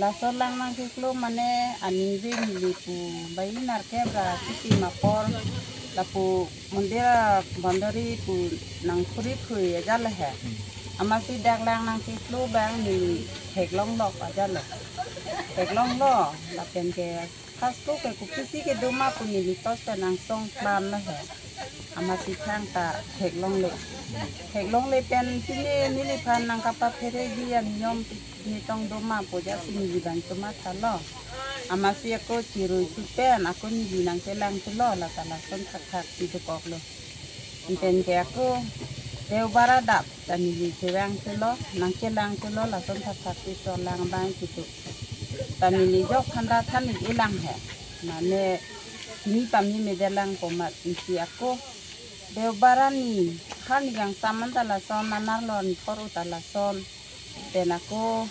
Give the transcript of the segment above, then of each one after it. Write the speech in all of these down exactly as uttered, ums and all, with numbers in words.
Laso lang nangkeklo mane aningve neli pu bai narkep ra chitim apor lapu mondir boundary pu nangphuri phuri ajat le he. Amatsi dak lang nangkeklo abang neli theklonglok ajat le. Theklonglo lapen ke first ko ke kopisi kedo ma pu neli tos pen angsong klam le he. Amatsi thangta theklongle. Theklongle pen pine neliphan nangkapaphere ji aniyom pi- nitong do ma pu ajatsi neli abang choma thalo. Amatsi ako chirui thu pen ako neli nangchelang thulo, lata lason thakthak si dokoklo. Anpen ke ako Deobara adap ta neli chevang thulo, nangchelang thulo, lason thakthak si so lang abang kitu. Ta neli jok thanda than-ik-e lang he. Mane ni pamni medelang komat isi ako Deobara ni, ha ni kangsam an ta lason, nanar lo ni khor u ta lason. Pen ako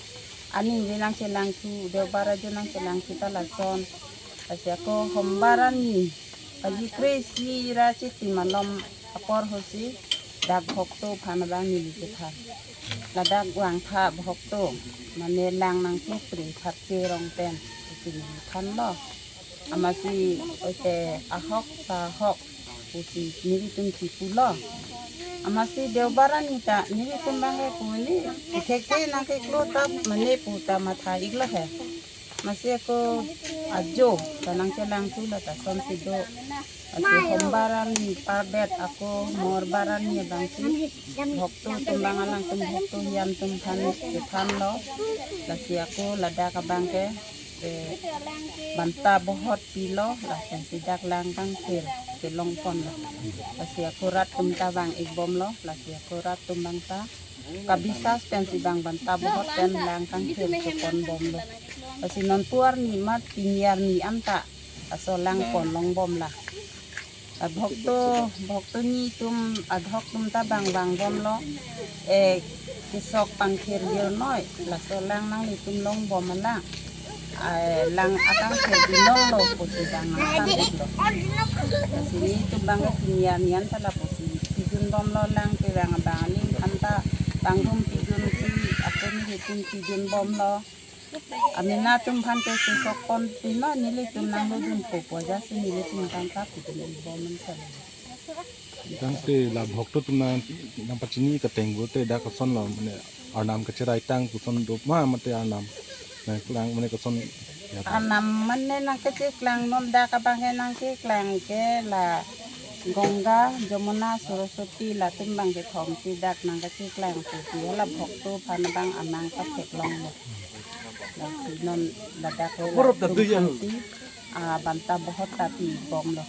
aningve nangchelang thu, Deobara jo nangchelang thu ta lason. Lasi ako Sombara ni pajikre isi ra chitim malom apor hosi dak bhokto aphan abang neli kethan. Ladak vangtha bhokto, mane lang nangkepre phatche rong pen, hosi neli thanlo. Amatsi ote ahok ta ahok pusi nelitum chipulo. Amatsi Deobara ni ta nelitum abang ke pu ni, thekthe nangkeklo ta mane pu ta matha-iklo he. Amatsi ako ajo ta nangchelang thu lata sonsi do. Lasi Sombara ni parbet ako Mongbara ni abangsi bhokto atum abang, alangtum bhokto hiam atum aphan kethanlo. Lasi ako ladak abang ke eh, banta bohot pilo, lapensi dak lang kangthir kelong ponlo. Lasi ako rat atum ta vang-ik bomlo, lasi ako rat atum abang ta kabisas pensi abang banta bohot pen lang kangthir kepon bomlo. Lasi non pu arni mat pini arni anta laso lang ponlong bomlo. Abhokto, bhokto nitum, adhok atum ta vang vang bomlo. Eh, kesok pangthir girnoi, laso lang nanglitum long bom alang. Eh, lang akangthir binong lo, pusi abang nangthan-iklo. Lasi nitum abang ke pini arni anta lapusi pidun bomlo lang, kevang abang aning anta pangrum pidunsi, ako nelitum pidun bomlo. Amena atum aphan ke kesok pon pima nelitum nanglodun po pu ajatsi nelitum tangka pidun-ik bom an kali. Tangte la bhokto atum nang, nangpachini kateng pulote dak koson lo, mane arnam kacherai tang puson do ma mate arnam nangklang mane koson ya ta? Arnam mane nangkacheklang non dak abang ke nangkeklang ke la Ganga, Jamuna, Saraswati latum abang kethom si dak nangkacheklang pusi la bhokto aphan abang anang katheklonglo. Lasi non ladak ke latum aphansi, ah, banta bohot ta pi bomlo.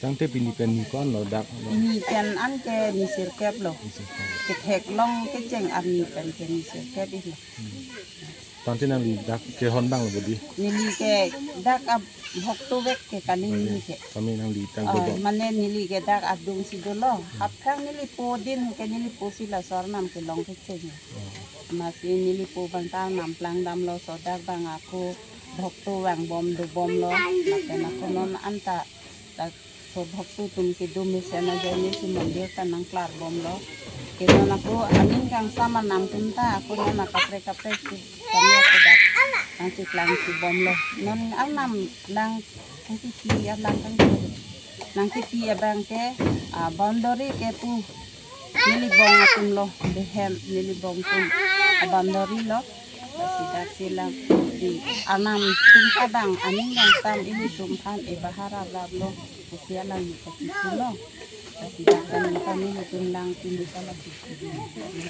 Tangte pini pen ni ko-an lo dak lo? Pini pen an ke ni sirkep lo. Ni sirkep. Ketheklong kecheng arni pen ke ni sirkep-iklo. Hmm. Tangte nangli dak kehon abang lo bodi? Neli ke dak abhokto vek ke kali neli ke. Kami nangli tang Oh, bodi. Mane neli ke dak adung si dolo. Aphrang neli po din ke neli po si laso arnam kelong kecheng. Oh. Amatsi neli po abang ta arnam plang damlo, so dak abang ako bhokto vang bom do bomlo. Lapen ako non anta laso bhokto atum kedo mesen ajoine si mondir ta nangklar bomlo. Ke non ako aning kangsam arnam atum ta ako non akaprek kaprek si kami ako dak nangcheklang si bomlo. Non arnam lang nangkepi alang kangthir. Nangkepi abang ke, ah, boundary ke pu Nilibong atum lo, behem Nilibong atum a-boundary lo. Lasi dak si lang si arnam atum ta abang aning kangsam ilitum aphan ebahar arap lo. Lasi alang ni kachipu lo. Lasi dak aning kami ilitum lang pini ta lasi.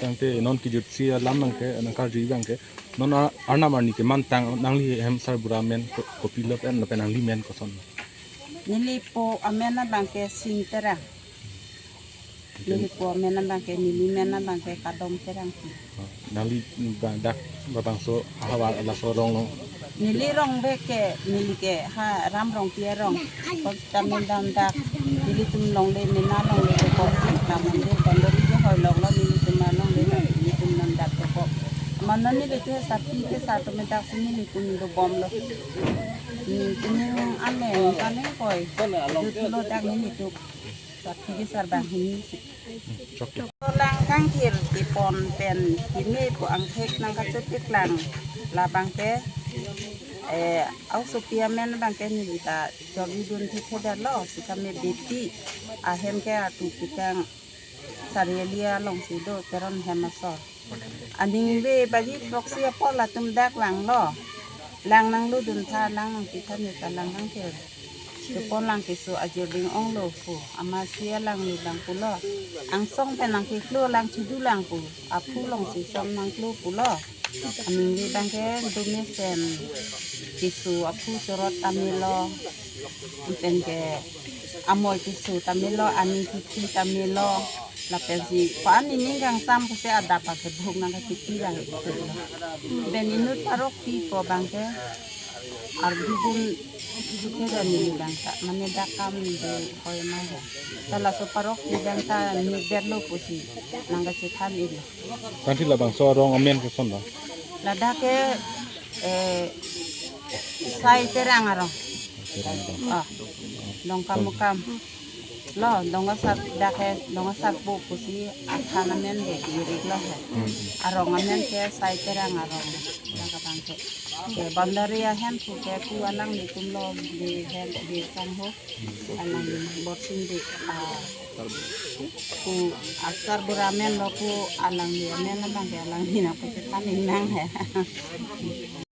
Tangte non kejut si alam abang ke, nangkarju abang ke. Non ar-, arnam arni kemantang nangli hem sarbura amen ko-, kopilo pen lapen nangli amen koson? Neli po amen abang ke Sing Terang. Neli po amen abang ke, neli amen abang ke Kadom Terang. Oh, nangli bang dak labangso havar laso rong lo? Neli rong vek ke, neli ke ha Ram Rongpi arong. Kon sitame dam dak nelitum longle mena longle ke kon si, la mondir boundary ke hoi longlo nelitum alongle, nelitum non dak dokok. Mane nelitum sati ke sar atum dak si nelitum dobom lo. Nelitum ane kane koi. Jutlo dak nelitum. Sati ke sar banghini si. Chok. Lang Kangthir kepon pen keme pu angthek nangkachopiklang labangke, eh, aosopi amen abangke neli ta jor-idun thekthedetlo, sitame Beti ahem ke Artu Kekang Sariali alongsi do, Teron hem asor. Aning ve baji throksi apor latum dak langlo. Lang nangludun tha, lang nangpitha ne ta lang nangke. Kepon lang keso ajirding onglo pu. Amatsi alangli abang pulo, angsong pen nangkeklo, lang chidulang pu. Aphu alongsi song nangklo pulo. Aning ve abangke do mesen keso aphu chorot ta melo. Pen ke amoi keso ta melo, aning kipi ta melo. Lapensi ko-an nening kangsam pusi adap akebhung nangkakipi lang pulo. Pen inut parokpi ko abangke arjudun suke dan neli abang ta, mane dak kam do hoi ma he. Ta laso parokpi abang ta neli berlo pusi nangkachethan-iklo. Kangthir labangso arong amen koson lo? Ladak ke, eh, Sai Terang arong. Ah, Dongkamukam. Lo, Donga Sar, dak ke Donga Sarpo pusi athan amen ke di-iklo he. Hmm. Arong amen ke Sai Terang arong. Dak abangke. Ke boundary ahem pu ke pu alanglitum lo, di hem di sangho. Alang Borsing di, ah, pu asar bura amen lo pu, alangli amen abangke alangli nangpachethan-ik nang he.